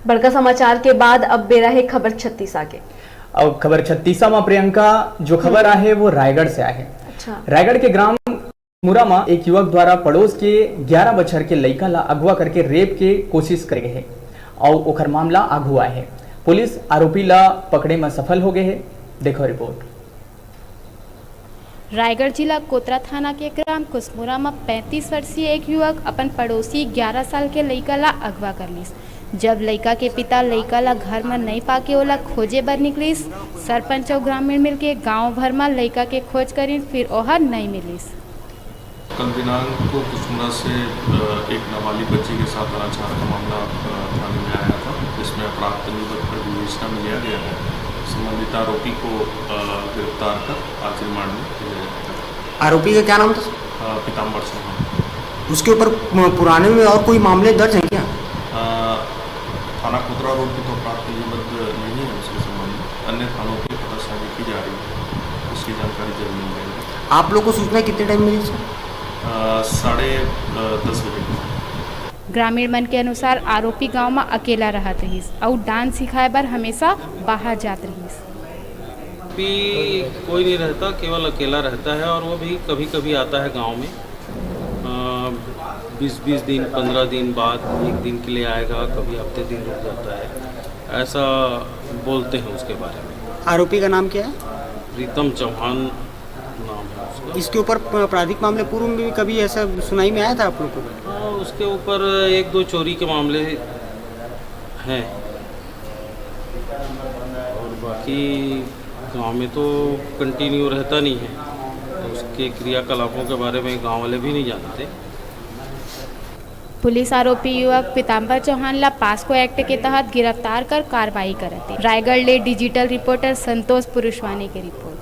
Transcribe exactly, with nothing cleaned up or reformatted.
बड़का समाचार के बाद अब बेरा हे खबर छत्तीसा के। अब खबर छत्तीसा म प्रियंका, जो खबर हम्म। आहे वो रायगढ़ से आहे। अच्छा। रायगढ़ के ग्राम मुरा म एक युवक द्वारा पड़ोस के ग्यारह बछर के लइका ला अगवा करके रेप के कोशिश करे गे हे अउ ओखर मामला आघू आए हे। पुलिस आरोपी ला पकड़े म सफल हो गे हे। देखो रिपोर्ट। रायगढ़ जिला कोतरा थाना के ग्राम कुसमुरा म पैंतीस वर्षीय एक युवक अपन पड़ोसी ग्यारह साल के लइका ला अगवा कर लिस। जब लइका के पिता लइका ला घर म नइ पाके ओला खोजे बर निकलिस, सरपंच अउ ग्रामीण मिलके गांव भर म लइका के खोज करिन, फिर ओहा नइ मिलिस। कल दिनांक को कुसमुरा से, अ, एक नाबालिग बच्ची के साथ अनाचार का मामला, अ, थाने में आया था, जिसमें अपराध पंजीबद्ध कर विवेचना में लिया गया है। संबंधित आरोपी को, अ, गिरफ्तार कर आज रिमांड में भेजा जाएगा। आरोपी का क्या नाम था, सर? अ, पीताम्बर चौहान। उसके ऊपर, अ, पुराने में और कोई मामले दर्ज हैं क्या? अ, थाना कोतरा रोड पे तो अपराध पंजीबद्ध नहीं है उसके संबंध में। अन्य थानों पे पतासाजी की जा रही है, उसकी जानकारी जल्द मिल जाएगी। आप लोग को सूचना कितने टाइम मिली, सर? अ, साढ़े, अ, दस बजे। ग्रामीण मन के अनुसार आरोपी गांव म अकेला रहत रहिस अउ डांस सिखाए बर हमेशा बाहर जात रहिस। भी कोई नहीं रहता, केवल अकेला रहता है और वो भी कभी-कभी आता है गांव में। अ, बीस बीस दिन, पन्द्रह दिन बाद एक दिन के लिए आएगा, कभी हफ्ते दिन रुक जाता है, ऐसा बोलते हैं उसके बारे में। आरोपी का नाम क्या है? प्रीतम चौहान नाम है उसका। इसके ऊपर प-, आपराधिक मामले पूर्व में भी कभी ऐसा सुनाई में आया था आप लोग को? हाँ, उसके ऊपर एक दो चोरी के मामले हैं और बाकी गांव में तो कंटिन्यू रहता नहीं है, तो उसके क्रियाकलापों के बारे में गांव वाले भी नहीं जानते। पुलिस आरोपी युवक पीताम्बर चौहान ला पास्को एक्ट के तहत गिरफ्तार कर कार्रवाई करत हे। रायगढ़ ले डिजिटल रिपोर्टर संतोष पुरुषवानी के रिपोर्ट।